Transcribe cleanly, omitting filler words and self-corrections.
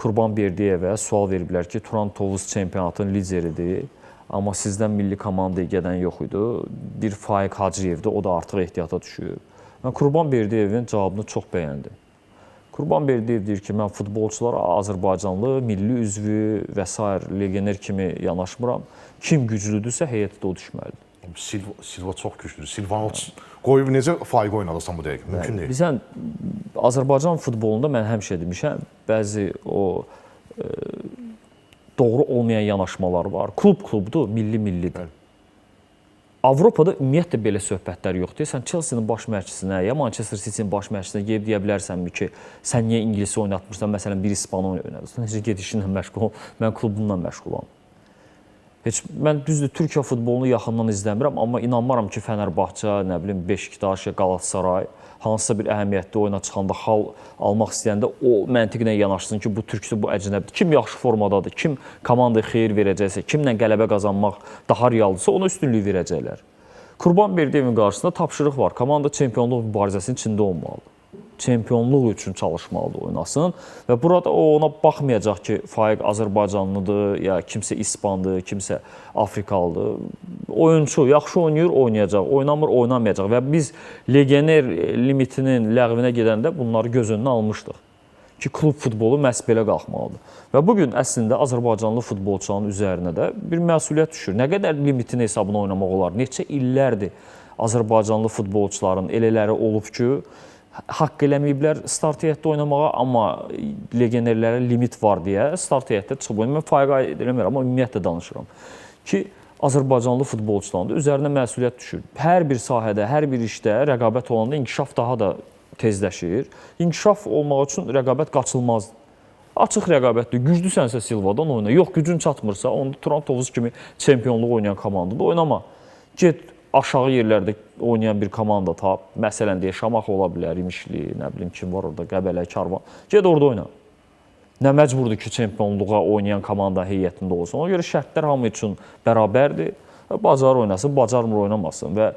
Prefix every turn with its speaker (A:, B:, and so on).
A: Qurban Berdiyevə sual veriblər ki, Turan Tovuz çempionatın lideridir, amma sizdən milli komandaya gedən yox idi. Bir Faiq Hacıyevdir, o da artıq ehtiyata düşüb. Mən Qurban Berdiyevin cavabını çox bəyəndim. Qurban Berdiyev deyir ki, mən futbolçulara Azərbaycanlı, milli üzvü və sair legioner kimi yanaşmıram. Kim güclüdürsə heyətdə o düşməlidir.
B: Silva çox güclüdür. Silvanı qoyub necə Faiq oynadısan bu dəqiqə? Mümkün deyil.
A: Bizən Azərbaycan futbolunda mən həmişə demişəm, bəzi o doğru olmayan yanaşmalar var. Klub klubdur, milli millidir.
B: Bəli.
A: Avropada ümumiyyətlə belə söhbətlər yoxdur. Sən Chelsea-nin baş məşqçisinə ya Manchester City-nin baş məşqçisinə gedib deyə bilərsənmi ki, sən niyə İngilisi oynatmırsan, məsələn, bir İspanı oynadırsan. Necə get işinlə məşğul ol, mən klubumla məşğulam. Heç mən düzdür Türkiyə futbolunu yaxından izləmirəm, amma inanmaram ki, Fənərbağça, nə bilim Beşiktaş ya Qalatasaray hansısa bir əhəmiyyətli oyuna çıxanda xal almaq istəyəndə o məntiqlə yanaşsın ki, bu türkdür, bu əcnəbidir. Kim yaxşı formadadır, kim komandaya xeyir verəcəksə, kimlə qələbə qazanmaq daha realdırsa, ona üstünlük verəcəklər. Qurban Berdiyevin qarşısında tapşırıq var. Komanda çempionluq mübarizəsinin içində olmalıdır. Çempionluq üçün çalışmalıdır, oynasın və burada o ona baxmayacaq ki, Faiq Azərbaycanlıdır, ya kimsə İspandır, kimsə Afrikalıdır. Oyunçu yaxşı oynayır, oynayacaq, oynamır, oynamayacaq və biz legioner limitinin ləğvinə gedəndə bunları göz önünə almışdıq ki, klub futbolu məhz belə qalxmalıdır. Və bu gün əslində Azərbaycanlı futbolçuların üzərinə də bir məsuliyyət düşür. Nə qədər limitin hesabına oynamaq olar? Neçə illərdir Azərbaycanlı futbolçuların elələri olub ki, haqq eləməyiblər start heyətdə oynamağa, amma legionerlərə limit var deyə start heyətdə çıxıb oynayır. Mən Faiq eləmirəm, amma ümumiyyətlə danışıram ki, Azərbaycanlı futbolçuların da üzərinə məsuliyyət düşür. Hər bir sahədə, hər bir işdə rəqabət olanda inkişaf daha da tezləşir. İnkişaf olmaq üçün rəqabət qaçılmazdır. Açıq rəqabətdir. Güclüsənsə Silvadan oyna. Yox, gücün çatmırsa, onda Turan Tovuz kimi çempionluq oynayan komandada oynama. Get aşağı yerlərdə oynayan bir komanda tap. Məsələn deyə Şamaxı ola bilər, İmişli, nə bilim kim var orada, Qəbələ, Karvan. Get orada oyna. Nə məcburdur ki, çempionluğa oynayan komanda heyətində olsun. Ona görə şərtlər hamı üçün bərabərdir. Bacar oynasın, bacarmır oynamasın və